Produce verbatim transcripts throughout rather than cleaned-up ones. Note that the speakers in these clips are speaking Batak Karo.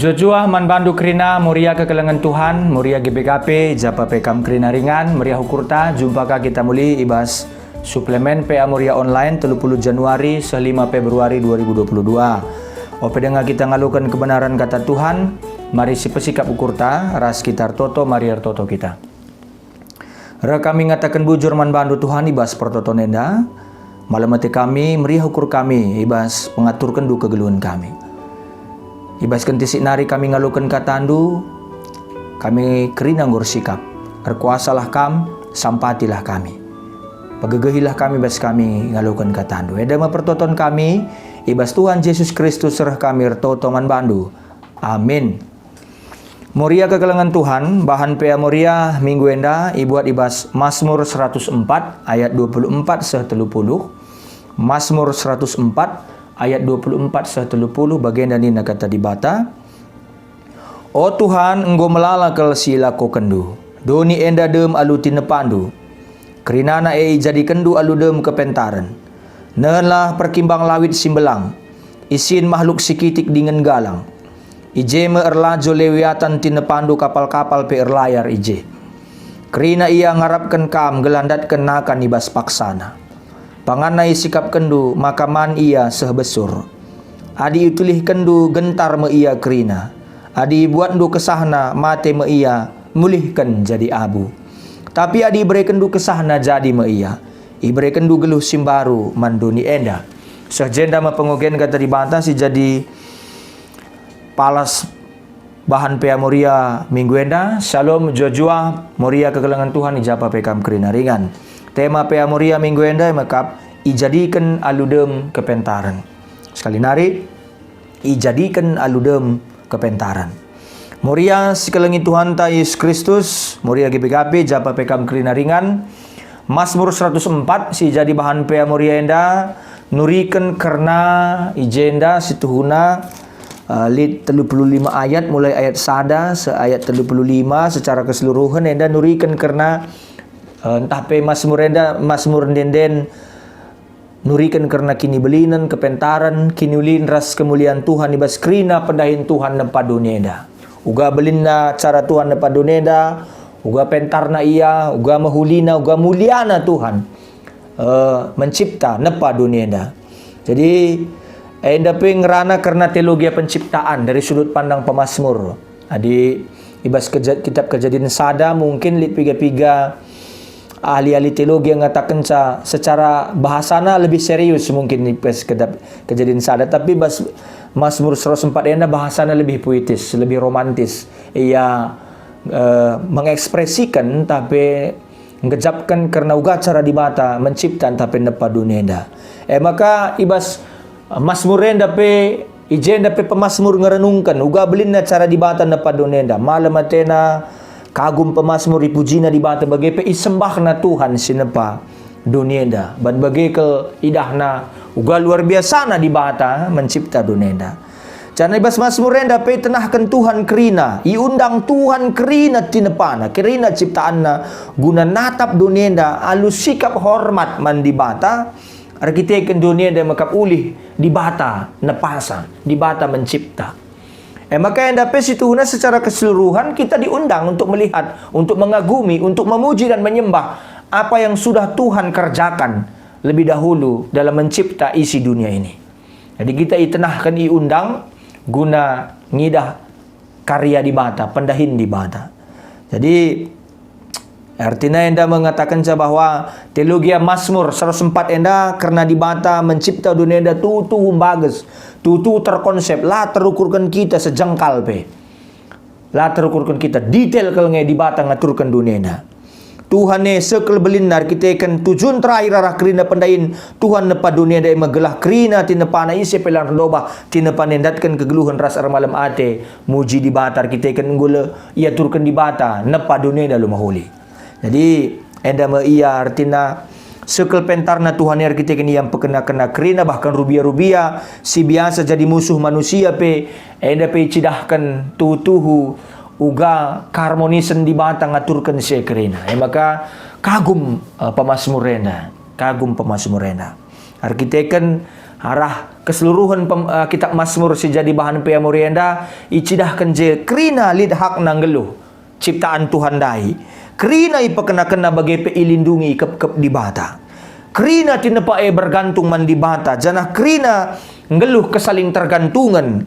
Juah-juah man bandu kerina, Moria kekelengen Tuhan, Moria G B K P, japa pe kam kerina ringan, meriah ukurta, jumpa ka kita muli i bas suplemen P A Moria Online, telu puluh Januari seh lima Februari dua ribu dua puluh dua. Ope denga kita ngaloken kebenaran kata Tuhan, mari sipesikap ukurta, ras kita ertoto, mari ertoto kita. Reh kami ngataken bujur man bandu Tuhan i bas pertoton enda, malem ate kami, meriah ukur kami i bas pengaturkenndu kegeluhen kami. I bas kentisik nari kami ngaloken katandu, kami kerina enggo ersikap. Erkuasalah kam, sampatilah kami. Pegegehilah kami bas kami ngaloken katandu. Enda me pertoton kami, i bas Tuhan Jesus Kristus reh kami ertoto man bandu. Amin. Moria kekelengen Tuhan, bahan P A Moria minggu enda ibuat i bas Masmur seratus empat ayat dua puluh empat seh telu puluh. Masmur seratus empat ayat dua puluh empat seh telu puluh, bagenda nina kata Dibata, "O Tuhan, enggo melala kal si ilakokenndu. Doni enda dem alu tinepandu. Kerinana e ijadikenndu alu dem kepentaren. Nehenlah perkimbang lawit si mbelang, isin mahluk si kitik dingen galang. I je me erlajo Lewiatan tinepandu, kapal-kapal pe erlayar i je. Kerina ia ngarapken kam gelah ndatken nakan i bas paksana. Panganna isikapkenndu maka man ia seh besur. Adi itulihkenndu gentar me ia kerina. Adi ibuatndu kesahna, mate me ia, mulihken jadi abu. Tapi adi iberekenndu kesahna, jadi me ia. Iberekenndu geluh si mbaru man doni enda." Seh jenda me pengogen kata Dibata si jadi palas bahan P A Moria minggu enda. Shalom, juah-juah, Moria kekelengen Tuhan, i japa pe kam kerina ringan. Tema P A Moria minggu enda e me kap, "Ijadiken alu dem kepentaren." Sekali nari, "Ijadiken alu dem kepentaren." Moria si kelengi Tuhanta Yesus Kristus, Moria G B K P, japa pe kam kerina ringan. Masmur seratus empat si jadi bahan P A Moria enda nuriken kerna i jenda si tuhuna, eh, lit telu puluh lima ayat, mulai ayat sada se ayat telu puluh lima, secara keseluruhen enda nuriken kerna, eh, ntah pe Masmur enda, Masmur ende-enden nuriken kerna kinibelinen, kepentaren, kiniulin ras kemulian Tuhan i bas kerina pendahin Tuhan nempa doni enda. Uga belinna cara Tuhan nempa doni enda, uga pentarna Ia, uga mehulina, uga muliana Tuhan, eh, mencipta, nempa doni enda. Jadi, enda pe ngerana kerna teologia penciptaan dari sudut pandang pemasmur. Adi i bas keja-, kitab Kejadin sada mungkin lit piga-piga ahli-ahli teologi yang ngatakenca secara bahasana lebih serius mungkin i bas kitab Kejadin sada, tapi bas Masmur seratus empat enda bahasana lebih puitis, lebih romantis. Ia, eh, mengekspresikan tapi nggejapken kerna uga cara Dibata mencipta ntah pe nepa doni enda. E maka i bas Masmur enda pe, i jenda pe pemasmur ngerenungken uga belinna cara Dibata nepa doni enda. Malem atena, kagum pemasmur, ipujina Dibata, bage pe isembahna Tuhan si nepa doni enda. Ban bage kal idahna uga luar biasana Dibata mencipta doni enda. Janah i bas Masmur enda pe itenahken Tuhan kerina, iundang Tuhan kerina tinepana, kerina ciptaanna, guna natap doni enda alu sikap hormat man Dibata, erkiteken doni enda mekap ulih Dibata nepasa, Dibata mencipta. E maka enda pe situhuna secara keseluruhan kita diundang untuk melihat, untuk mengagumi, untuk memuji dan menyembah apa yang sudah Tuhan kerjakan lebih dahulu dalam mencipta isi dunia ini. Jadi kita itenahken, iundang guna ngidah karya Dibata, pendahin Dibata. Jadi, artina enda mengatakenca bahwa teologia Masmur seratus empat enda kerna Dibata mencipta doni enda tuhu-tuhu mbages, tuhu-tuhu terkonsep, la terukurken kita sejengkal pe. La terukurken kita, detail kal nge Dibata ngaturken doni enda. Tuhan e seh kal belinna erkiteken tujun terakhir arah kerina pendahin Tuhan nepa doni enda e me gelah kerina tinepana ise pe la erdobah, tinepana ndatken kegeluhen ras ermalem ate, muji Dibata erkiteken enggo le iaturken Dibata nepa doni enda alu mehuli. Jadi, enda me ia artina seh kal pentarna Tuhan e erkiteken ia mpekena-kena kerina, bahkan rubia-rubia si biasa jadi musuh manusia pe, enda pe icidahken tuhu-tuhu uga keharmonisen Dibata ngaturken si e kerina. E maka kagum, eh, pemasmur enda, kagum pemasmur enda. Erkiteken Arah keseluruhen pem-, eh, kitab Masmur si jadi bahan peamori enda icidahken je kerina lit hakna nggeluh ciptaan Tuhan ndai. Kerina ipekena-kena bage pe ilindungi ikepkep Dibata. Kerina tinepa e bergantung man Dibata, janah kerina nggeluh kesaling tergantungen.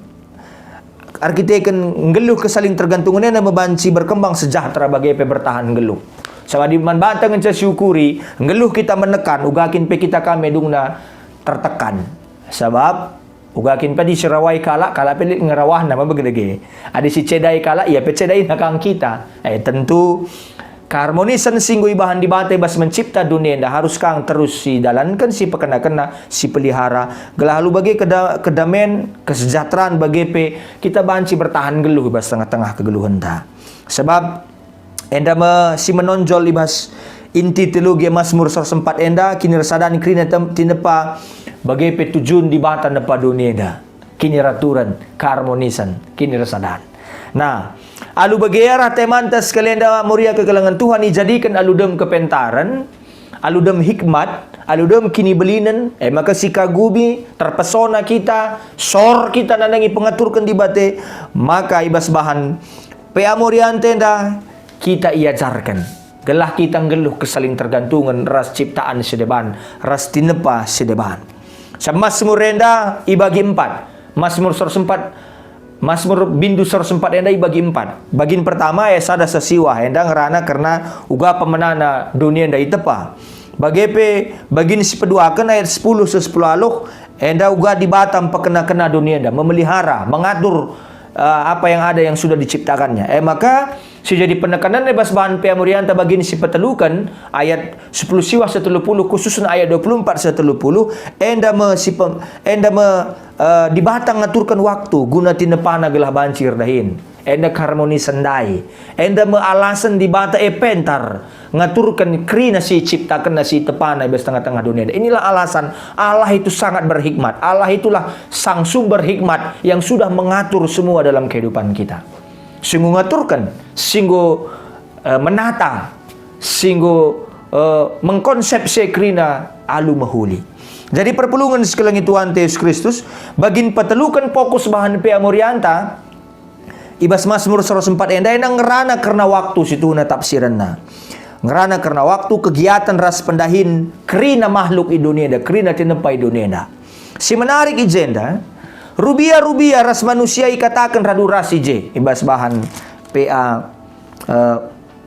Erkiteken nggeluh kesaling tergantungen enda me banci berkembang sejahtera bage pe bertahan nggeluh. Sabap adi man banta ngenca siukuri, nggeluh kita menekan, uga kin pe kita kami dungna tertekan. Sabap uga kin pe adi sirawai kalak, kalak pe lit ngerawahna me bage dage. Adi sicedai kalak, ia pe cedaina kang kita. Eh, tentu keharmonisen si enggo ibahan Dibata i bas mencipta dunia enda harus kang terus sidalanken, sipekena-kena, sipelihara, gelah alu bage keda-, kedamen, kesejahteraan bage pe kita banci bertahan nggeluh i bas tengah-tengah kegeluhenta. Sebab enda me si menonjol i bas inti teologi Masmur seratus empat enda, kinirasadan kerina tem-, tinepa bage pe tujun Dibata nepa doni enda. Kiniraturen, keharmonisen, kinirasadan. Nah, alu bage arah temanta sekali enda Moria kekelengen Tuhan ijadiken alu dem kepentaren, alu dem hikmat, alu dem kinibelinen, e maka sikagumi, terpesona kita, sor kita nandangi pengaturken Dibata, maka i bas bahan peamorianta enda kita iajarken, gelah kita nggeluh kesaling tergantungen ras ciptaan si deban, ras tinepa si deban. Sabap Masmur enda ibagi empat. Masmur seratus empat, Masmur bindu seratus empat enda ibagi empat. Bagin pertama ayat sada seh siwah, enda ngerana kerna uga pemenana doni enda itepa. Bage pe bagin si peduaken ayat sepuluh seh sepuluh aluh, enda uga Dibata mpekena-kena doni enda, memelihara, mengatur, eh, apa yang ada yang sudah diciptakannya. E maka, si jadi penekanen i bas bahan peamorianta bagin si peteluken, ayat sepuluh siwah seh telu puluh, khususna ayat dua puluh empat seh telu puluh, enda me si pem-, enda me, eh, Dibata ngaturken waktu guna tinepana gelah banci erdahin. Enda keharmonisen ndai. Enda me alasen Dibata e pentar ngaturken kerina si iciptakenNa si itepana i bas tengah-tengah doni enda. Inilah alasan Allah itu sangat berhikmat. Allah itulah sang sumber hikmat yang sudah mengatur semua dalam kehidupan kita. Si enggo ngaturken, si enggo, eh, menata, si enggo, eh, mengkonsep si kerina alu mehuli. Jadi perpulungen sekelengi Tuhanta Yesus Kristus, bagin peteluken fokus bahan peamorianta, i bas Masmur seratus empat enda, enda ngerana kerna waktu si tuhuna tafsirenna. Ngerana kerna waktu, kegiatan ras pendahin kerina mahluk i doni enda, kerina tinepa i doni enda. Si menarik i jenda, rubia-rubia ras manusia ikataken radu ras i je, i bas bahan pea, eh,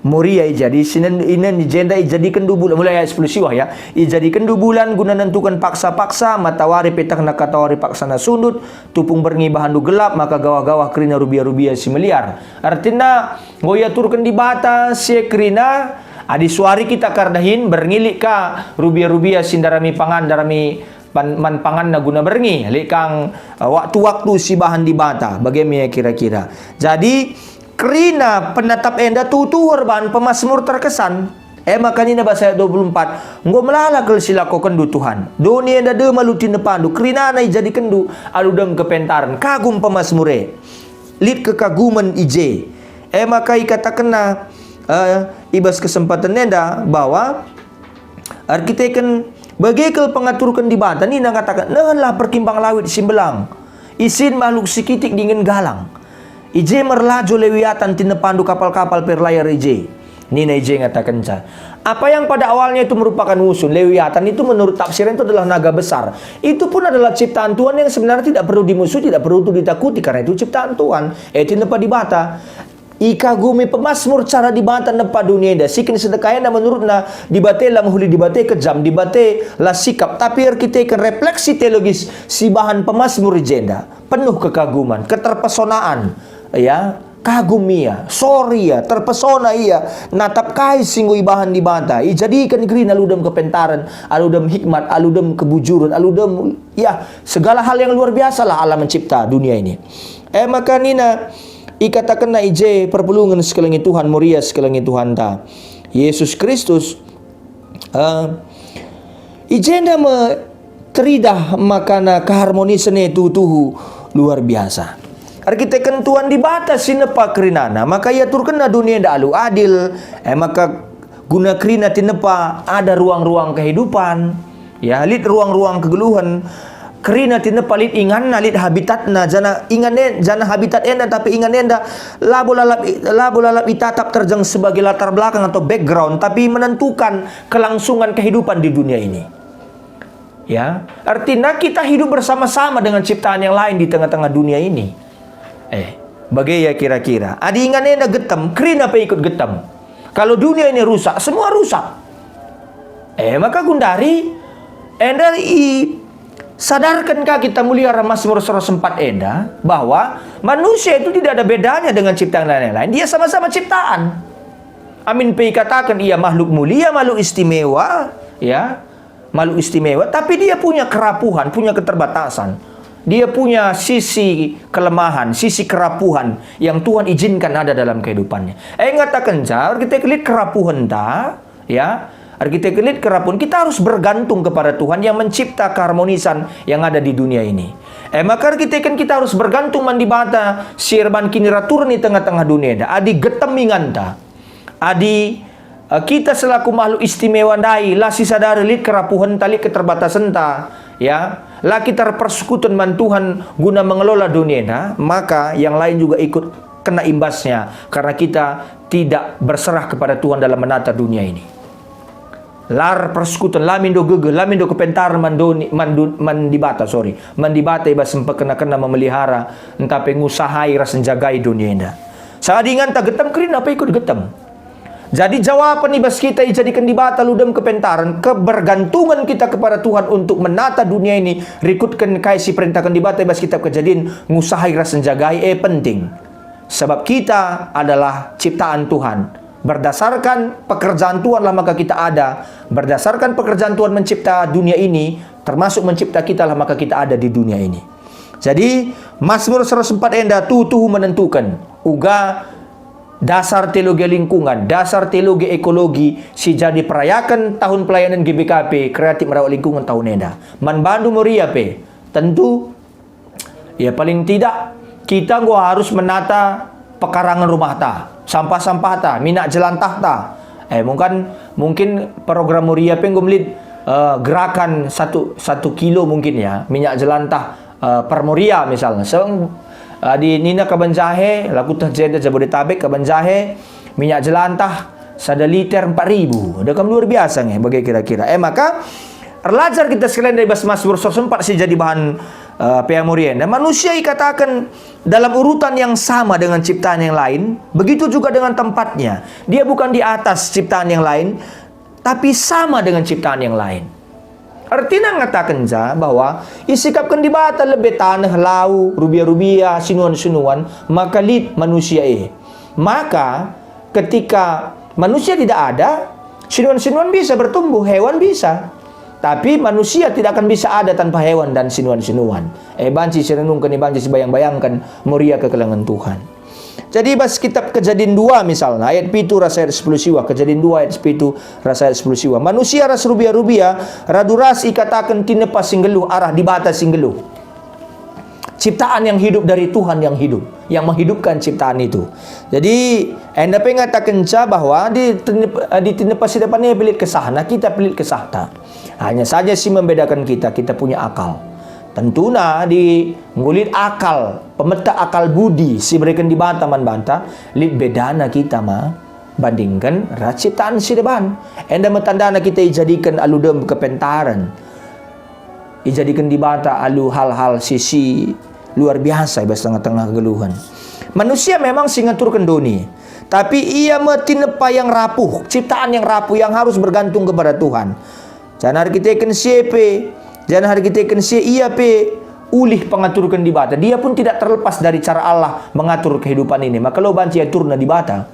Moria i jadi sinen inen i jenda ijadikenndu bulan, mulai ayat sepuluh siwah ya, ijadikenndu bulan guna nentuken paksa-paksa, matawari pe tehna katawari paksana sundut, tupung berngi bahanndu gelap, maka gawah-gawah kerina rubia-rubia si meliar. Artina, enggo iaturken Dibata si e kerina, adi suari kita ka erdahin, berngi lit ka rubia-rubia si ndarami pangan, ndarami pan-, man panganna guna berngi, lit kang, eh, waktu-waktu si bahan Dibata, bage me kira-kira. Jadi, kerina penatap enda tuhu-tuhu erbahan pemasmur terkesan. E maka nina bas ayat dua puluh empat, "Enggo melala kal si lakokenndu, Tuhan. Doni enda dem alu tinepandu, kerinana ijadikenndu alu dem kepentaren." Kagum pemasmur e. Lit kekagumen i je. E maka ikatakenna, eh, i bas kesempaten enda bahwa erkiteken bage kal pengaturken Dibata, nina ngataken, "Nehenlah perkimbang lawit si mbelang, isin mahluk si kitik dingen galang. I je me erlajo Lewiatan tinepandu kapal-kapal pe erlayar i je." Nina i je ngatakenca, apa yang pada awalnya itu merupakan usun, Lewiatan itu menurut tafsiran itu adalah naga besar. Itu pun adalah ciptaan Tuhan yang sebenarnya tidak perlu dimusuhi, tidak perlu untuk ditakuti, karena itu ciptaan Tuhan. E, tinepa Dibata. Ikagumi pemasmur cara Dibata nepa doni enda, si kin sedekahna menurutna Dibata la mehuli, Dibata kejam, Dibata la sikap, tapi erkiteken refleksi teologis si bahan pemasmur i jenda, penuh kekaguman, keterpesonaan, ya, kagum ia, sor ia, terpesona ia, natap kai si enggo ibahan Dibata, ijadiken kerina alu dem kepentaren, alu dem hikmat, alu dem kebujuren, alu dem, ya, segala hal yang luar biasalah Allah mencipta dunia ini. E maka nina, ikatakenna i je perpulungen sekelengi Tuhan, Moria sekelengi Tuhanta, Yesus Kristus, eh, i jenda me teridah makana keharmonisen e tuhu-tuhu luar biasa. Erkiteken Tuhan Dibata si nepa kerinana, maka iaturkenna doni enda alu adil, e maka guna kerina tinepa ada ruang-ruang kehidupan, ya, lit ruang-ruang kegeluhen, Kerina tinepa lit inganna, lit habitatna, janah ingan e-, janah habitat enda, tapi ingan enda labo lalap i-, labo lalap itatap terjeng sebagai latar belakang atau background, tapi menentukan kelangsungan kehidupan di dunia ini. Ya, artinya kita hidup bersama-sama dengan ciptaan yang lain di tengah-tengah dunia ini. Eh, bage ya kira-kira. Adi ingan enda getem, kerina pe ikut getem. Kalau dunia ini rusak, semua rusak. Eh, maka gundari enda isadarken ka kita mulia arah Mazmur seratus empat enda, bahwa manusia itu tidak ada bedanya dengan ciptaan lain-lain. Dia sama-sama ciptaan. Amin pe ikataken ia makhluk mulia, makhluk istimewa, ya, makhluk istimewa, tapi dia punya kerapuhan, punya keterbatasan. Dia punya sisi kelemahan, sisi kerapuhan yang Tuhan izinkan ada dalam kehidupannya. Eh, ngatakenca, kita lit kerapuhenta, ya, kita lit kerapuhan, kita harus bergantung kepada Tuhan yang mencipta keharmonisan yang ada di dunia ini. Eh, maka kita kan kita harus bergantung man Dibata si erban kiniraturna i tengah-tengah dunia enda. Adi getem inganta, adi, eh, kita selaku makhluk istimewa ndai la sisadari lit kerapuhenta, lit keterbatasenta, ya, la kita erpersekutuan man Tuhan guna mengelola dunia enda, maka yang lain juga ikut kena imbasnya karena kita tidak berserah kepada Tuhan dalam menata dunia ini. La erpersekutuan, la mindo gegeh, la mindo kepentaren man doni, man du-, man Dibata, sorry, man Dibata i bas mpekena-kena memelihara, ntah pe ngusahai ras njagai dunia enda. Sadi inganta getem, kerina pe ikut getem. Jadi jawapen i bas kita ijadiken Dibata ludem kepentaren, kebergantungan kita kepada Tuhan untuk menata dunia ini, rikutken kai si perentahken Dibata i bas Kitab Kejadin, ngusahai ras njagai, eh, penting. Sebab kita adalah ciptaan Tuhan. Berdasarkan pekerjaan Tuhanlah maka kita ada. Berdasarkan pekerjaan Tuhan mencipta dunia ini, termasuk mencipta kitalah maka kita ada di dunia ini. Jadi, Mazmur seratus empat enda tuhu-tuhu menentuken uga dasar teologi lingkungan, dasar teologi ekologi si jadi perayaken tahun pelayanan G B K P, Kreatif Merawat Lingkungan tahun enda. Man bandu Moria pe, tentu, ya, paling tidak kita enggo harus menata pekarangen rumahta, sampah-sampahta, minak jelantahta. Eh, mungkin, mungkin program Moria pe enggo melit, eh, gerakan satu, satu kilo mungkin ya, minyak jelantah, eh, per Moria misalnya. So, eh, adi nina kaban jahe, la kueteh jenda Jabodetabek, kaban jahe, minyak jelantah sada liter empat ribu. Dah kan luar biasa nge, bage kira-kira. Eh, maka, erlajar kita sekalian dari bas Mazmur seratus empat si jadi bahan, eh, P A Moria enda. Manusia ikataken dalam urutan yang sama dengan ciptaan yang lain, begitu juga dengan tempatnya. Dia bukan di atas ciptaan yang lain, tapi sama dengan ciptaan yang lain. Ertina ngatakenca bahwa isikapken Dibata lebe taneh, lau, rubia-rubia, sinuan-sinuan, maka lit manusia e. Maka, ketika manusia tidak ada, sinuan-sinuan bisa bertumbuh, hewan bisa. Tapi manusia tidak akan bisa ada tanpa hewan dan sinuan-sinuan. Eh, banci sirenungken, banci sibayang-bayangken, Moria kekelengen Tuhan. Jadi bas kitab Kejadin dua misalna, ayat pitu ras ayat sepuluh siwah, Kejadin dua ayat pitu ras ayat sepuluh siwah. Manusia ras rubia-rubia radu ras ikataken tinepa si nggeluh arah Dibata si nggeluh. Ciptaan yang hidup dari Tuhan yang hidup, yang menghidupkan ciptaan itu. Jadi, enda pe ngatakenca bahwa di tinep-, di tinepa si depan e pe lit kesahna, kita pe lit kesahta. Hanya saja si membedakan kita, kita punya akal. Tentuna di nggo lit akal, pemetak akal budi si ibereken Dibata man banta, lit bedana kita ma bandingken ras ciptaan si deban. Enda me tandana kita ijadiken alu dem kepentaren. Ijadiken Dibata alu hal-hal si, si luar biasa i bas tengah-tengah kegeluhen. Manusia memang si ngaturken doni, tapi ia me tinepa yang rapuh, ciptaan yang rapuh yang harus bergantung kepada Tuhan. Janah erkiteken si e pe, janah erkiteken si e ia pe ulih pengaturken Dibata. Dia pun tidak terlepas dari cara Allah mengatur kehidupan ini. Maka lo banci aturna Dibata.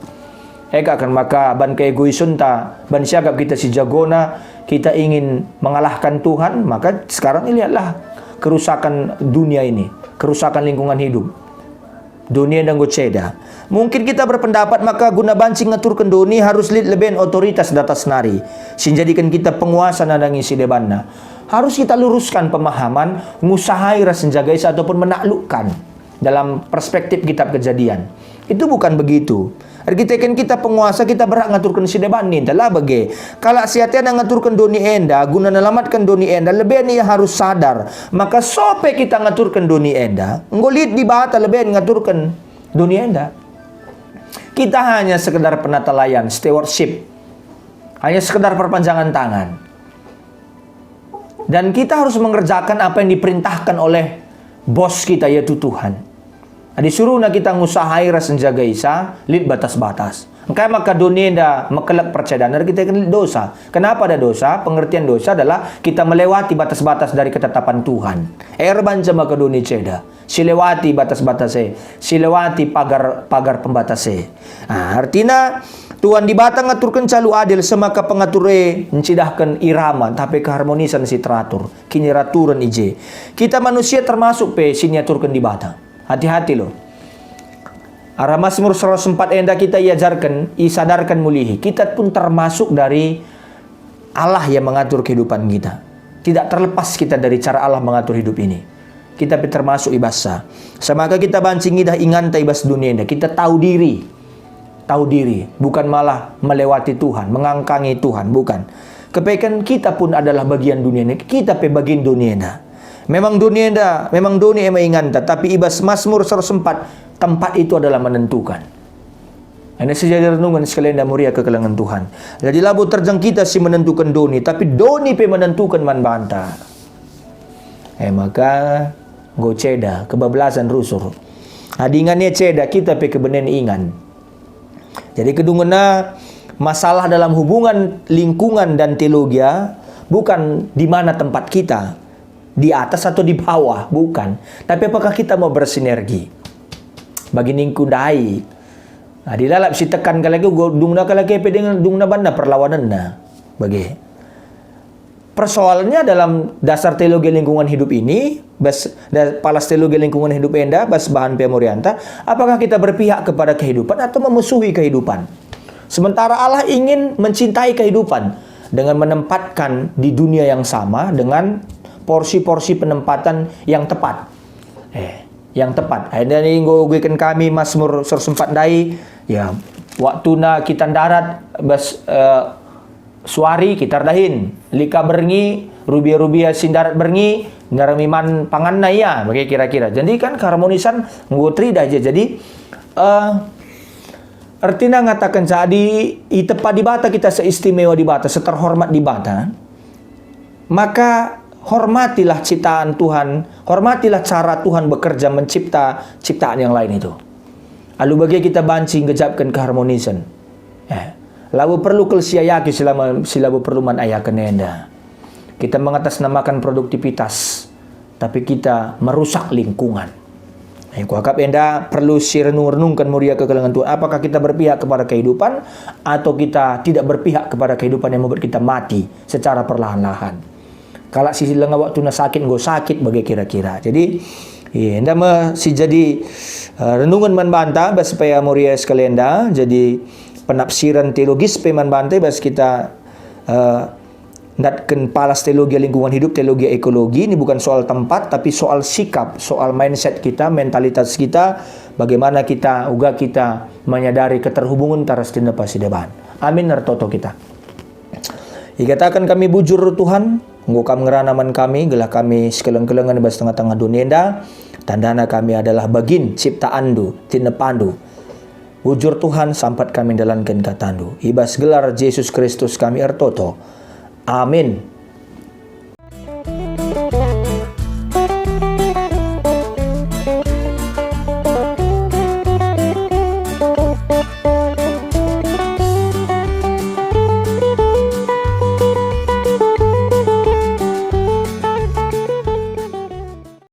Eka kan maka ban keegoisenta, ban siakap kita si jagona, kita ingin mengalahkan Tuhan, maka sekarang lihatlah kerusakan dunia ini, kerusakan lingkungan hidup. Doni enda enggo ceda. Mungkin kita berpendapat maka guna banci ngaturken doni harus lit leben otoritas datas nari, si njadiken kita penguasa nandangi si debanna. Harus kita luruskan pemahaman, ngusahai ras njagai ataupun menaklukkan dalam perspektif kitab Kejadian. Itu bukan begitu. Erkiteken kita penguasa, kita berhak ngaturken si deban ninta, la bage. Kalak si atena ngaturken doni enda guna nelamatken doni enda, leben ia harus sadar maka so pe kita ngaturken doni enda, enggo lit Dibata leben ngaturken doni enda. Kita hanya sekedar penata layan, stewardship. Hanya sekedar perpanjangan tangan. Dan kita harus mengerjakan apa yang diperintahkan oleh bos kita, yaitu Tuhan. Adi suruhna kita ngusaha ras njaga isa, lit batas-batas. Engkai maka doni enda mekelek perceda, erkiteken lit dosa. Kenapa ada dosa? Pengertian dosa adalah kita melewati batas-batas dari ketetapan Tuhan. E, erbanca maka doni ceda. Silewati batas-batas e, silewati pagar-pagar pembatas e. Ah, artina, Tuhan Dibata ngaturkenca alu adil, semaka pengatur e ncidahken irama ntah pe keharmonisan si teratur, kiniraturen i je. Kita manusia termasuk pe si niaturken Dibata. Hati-hati lo. Arah Masmur seratus empat enda kita iajarken, isadarken mulihi. Kita pun termasuk dari Allah yang mengatur kehidupan kita. Tidak terlepas kita dari cara Allah mengatur hidup ini. Kita pe termasuk i bas-Sa. Semaka kita banci ngidah inganta i bas doni enda. Kita tahu diri. Tahu diri. Bukan malah melewati Tuhan, mengangkangi Tuhan. Bukan. Kepeken kita pun adalah bagian doni enda. Kita pe bagian doni enda. Memang doni enda, memang doni e me inganta. Tapi i bas Masmur seratus empat, tempat itu adalah menentukan. Enda si jadi renungen sekali enda, Muria kekelengen Tuhan. Jadi labo terjeng kita si menentuken doni, tapi doni pe menentuken man banta. E maka, enggo ceda, kebablasan rusur. Adi ingan e ceda, kita pe kebenen ingan. Jadi kedungenna, masalah dalam hubungan lingkungan dan teologia bukan di mana tempat kita, di atas atau di bawah, bukan. Tapi apakah kita mau bersinergi? Bagi ningku ndai. Adi lalap si tekan kalak e, dungna kalak e pe dengan dungna banna perlawanenna. Bage. Persoalannya dalam dasar teologi lingkungan hidup ini, bas, da, palas teologi lingkungan hidup enda, bas bahan pemurianta, apakah kita berpihak kepada kehidupan atau memusuhi kehidupan? Sementara Allah ingin mencintai kehidupan dengan menempatkan di dunia yang sama dengan porsi-porsi penempatan yang tepat. Eh, yang tepat. Akhirnya ini enggo ugiken kami Masmur seratus empat ndai, ya, waktuna kita ndarat bas, eh, suari kita erdahin. Lika berngi, rubia-rubia si ndarat berngi, ndarami man panganna ia, bage kira-kira. Jadi kan keharmonisan enggo teridah je. Jadi, eh, ertina ngataken jadi itepa Dibata kita seistimewa Dibata, seterhormat Dibata. Maka hormatilah ciptaan Tuhan, hormatilah cara Tuhan bekerja mencipta ciptaan yang lain itu. Alu bage kita banci ngejapken keharmonisan. Eh, labo perlu kal siayaki selama, si labo perlu man ayaken enda. Kita mengatasnamakan produktivitas, tapi kita merusak lingkungan. Eh, kuakap enda perlu si renung-renungken Muria kekelengen Tuhan. Apakah kita berpihak kepada kehidupan atau kita tidak berpihak kepada kehidupan yang membuat kita mati secara perlahan-lahan? Kalak si langa waktuna sakit, enggo sakit bage kira-kira. Jadi, iya, enda me si jadi, eh, renungen man banta, bas supaya Muria sekali enda. Jadi, penafsiran teologis pe man banta, bas kita, eh, ndatken palas teologi lingkungan hidup, teologi ekologi, ini bukan soal tempat, tapi soal sikap, soal mindset kita, mentalitas kita, bagaimana kita, uga kita menyadari keterhubungan antara si depan si deban. Amin, ertoto kita. Ikataken kami bujur, Tuhan, enggo Kam ngerana man kami, gelah kami sikeleng-kelengen i bas tengah-tengah doni enda. Tandana kami adalah bagin ciptaanNdu, tinepaNdu. Bujur, Tuhan, sampat kami ndalanken kataNdu. I bas gelar Jesus Kristus kami ertoto. Amin.